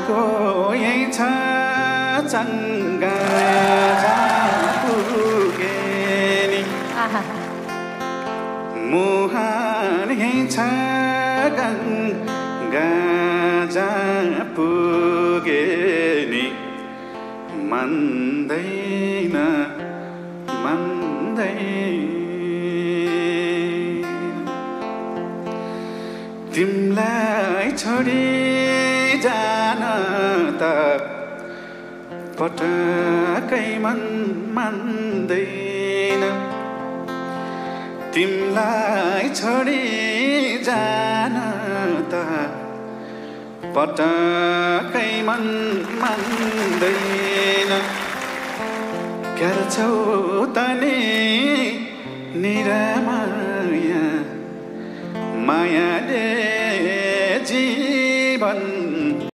को यही छ चङ्गा पुगे नि मुहान यही छ गङ्गा पुगे नि मान्दैन तिमलाई छोडी जान त पटकै मन मान्दैन तिमलाई छोडी जान त पटकै मन मान्दैन गर्छौ तनी निरमाया मायाले